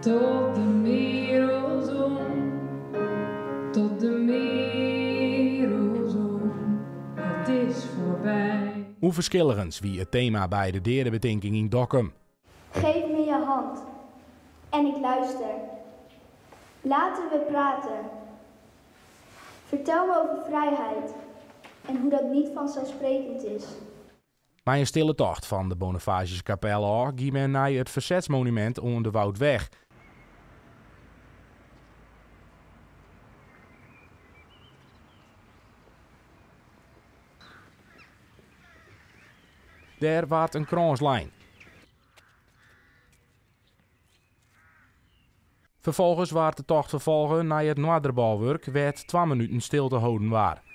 Tot de merels om, tot de merels om, het is voorbij. Ûnferskilligens wie it tema by de deadebetinking yn Dokkum. Geef me je hand en ik luister. Laten we praten. Vertel me over vrijheid en hoe dat niet vanzelfsprekend is. Mei in stille tocht fan de Bonifatiuskapel ôf gie men nei it fersetsmonumint oan de Woudweg. Dêr waard in krâns lein. Ferfolgens waard de tocht ferfolge nei it Noarderbolwurk wêr't twa minuten stilte holden waard.